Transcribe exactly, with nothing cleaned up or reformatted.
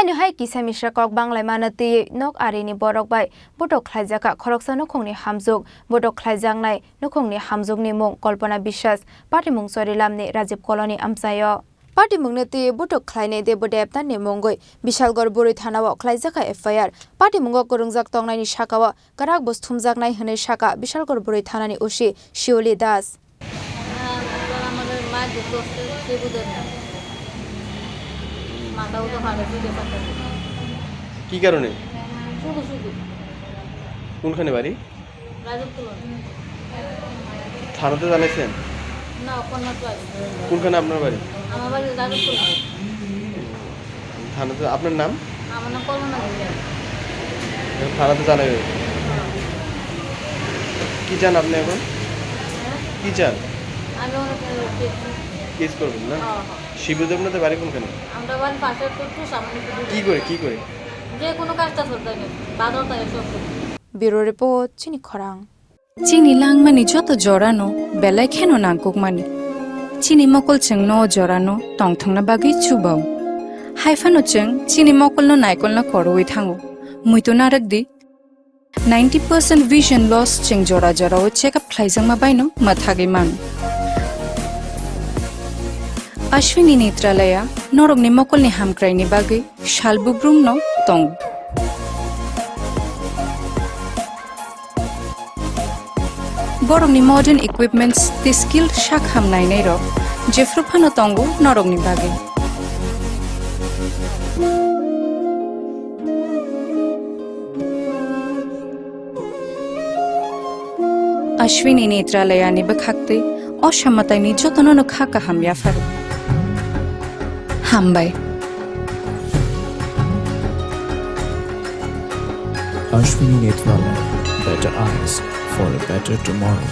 Chini hai kisa misra kok banglaimano twiwi nok arini borok bai botok khlaijakha khoroksa nukhungni hamjwk. Botok khlaijaknai nukhungni hamjwkni mung Kalpana Biswas, patimung Chorilamni Rajiv Colony amchaio. Patimungno twiwi botok khlainai Debo Debnathni mungwi Bishalgarh Bwrwi Thanao khlaijakha F I R. Patimungo kwrwngjak tongnaini sakao kwrak bus thumjaknai hwnwi sakha Bishalgarh Bwrwi Thanani O C Shioli Das. হ্যাঁ, এবার আমাদের মায়ের দুটো হচ্ছে শিবুদের না। মাথাও তো ফাটেছে, ব্যাপারটা কি? কি কারণে? শুধু শুধু। কোনখানে বাড়ি? রাজীব কলোনি। থানাতে জানাইছেন? না, ওখানে তো আছে। কোনখানে আপনার বাড়ি? আমার বাড়ি রাজীব কলোনি। থানাতে, আপনার নাম? আমার নাম কল্পনা দেবী। এখন থানাতে জানাই হয়েছে। কি চান আপনি এখন? হ্যাঁ? কি চান? আমি ওনাকে কেস করবেন না? হ্যাঁ, হ্যাঁ। শিবু দেবনাথের বাড়ি কোনখানে? আমরা বাড়ি পাশে একটু, একটু সামনে একটু দূরে। কি করে, কি করে? যে কোনো কাজটা চলতে হবে, বাজার তাই সব করতে। Bureau report, Chini Khorang. Chini langmani joto jorano belai kheno nangkukmani. Chini mokol chwngno o jorano tongthokna bagwi chubao. Haiphano chwng chini mokolno naikolna korwi thango. Muitu narwk di, ninety percent vision loss chwng jora jorao check up khlaijakma baino mwthagwi mano. Ashwini Netralaya norokni mokolni hamkraini bagwi sal bubrumno tongo. Borokni modern equipments tei skilled sak ham nainairok jephru phano tongo norokni bagwi. Ashwini Netralayani bwkhaktwi o samataini jotonono kha kaham yapharo. Hambai. Ashwini Netralaya, better eyes for a better tomorrow.